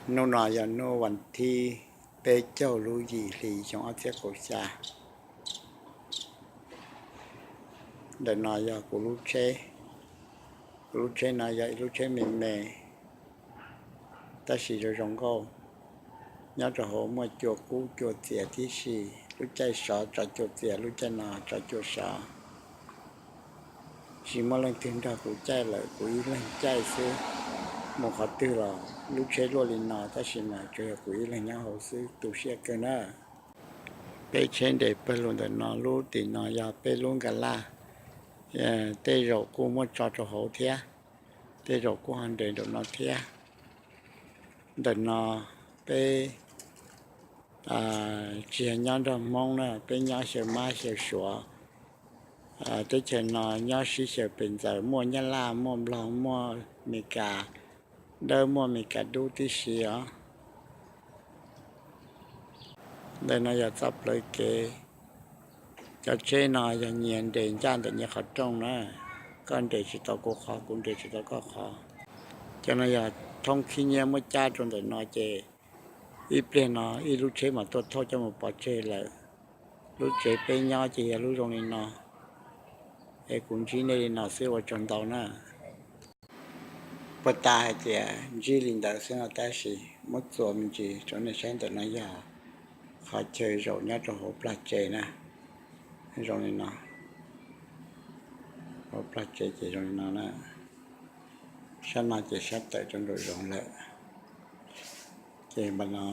Hnub no yog hnub vas thib peb caug lub yim hli xyoo ob txhiab kaum xya. Ntawm no yog kuv lub tsheb. Kuv lub tsheb no yog ib lub tsheb me me, tab sis zoo zoo nkauj. Nyob rau hauv muaj cua kub cua txias tib si, lub caij sov tso cua txias, lub caij no tso cua sov. Tsis muaj leej twg nrog kuv caij lawm, kuv ib leeg caij xwb. Mus qhov twg los lub tsheb luaj li no, tab sis mas tsuas yog kuv ib leeg nyob hauv xwb, tu siab kawg na. Peb tsheb nres pawg lug ntawm no, lub tim no yog peb lub nkas laj. Tej zaum kuj muaj tso rau hauv thiab, tej zaum kuj ho nres nraum no thiab. Ntawm no peb tsis yog nyob nrog Hmoob na, peb nyob xyaw Mab xyaw Suav. Teb chaws no nyob sib xyaw pes ntxaws, muaj Nyab Laj, muaj Nplog, muaj Mes Kas dawb, muaj Mes Kas dub tib si os. Ntawm no yog txoj plawv kev. Cov tsheb no yog nyias nres ncaj ntawm nyias qhov rooj na, koj nres tsis tau kuv qhov, kuv nres tsis tau koj qhov. Cov no yog thoob khib nyiab muab cab rau ntawm no ces ib pliag no ib lub tsheb mam tuaj thauj coj mus pov tseg lawm. Lub tsev peb nyob ces yog lub zoo li no, es kuv ntsib nej li no xwb, ua tsaug ntau na. Puag ta hais tias ntsib li ntawd xwb no, tab sis muab txuas me ntsis rau nej saib, ntawm no yog qhov chaw zaum nyob rau hauv plag tsev na, zoo li no. Hauv plag tsev ces zoo li no na. Sab no ces sab tawm rau nraum zoov lawm. Ces npaj no,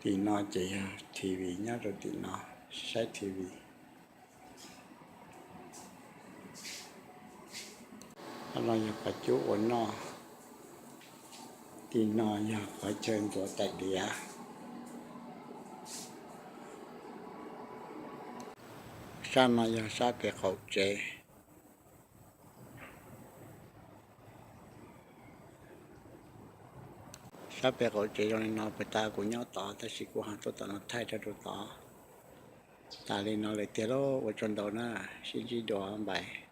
tim no ces yog T V, nyob rau tim no saib T V. Qhov no yog qhov cub ua noj. Tim no yog qhov chaw ntxuav tais diav. Sab no yog sab pem qaum tsev. Sab pem qaum tsev zoo li no, puag ta kuv nyob tod tab sis kuv ho tuaj tom no thaij rau rau tod. Tas li no lawm tiag lauj, ua tsaug ntau na, sib ntsib dua npais.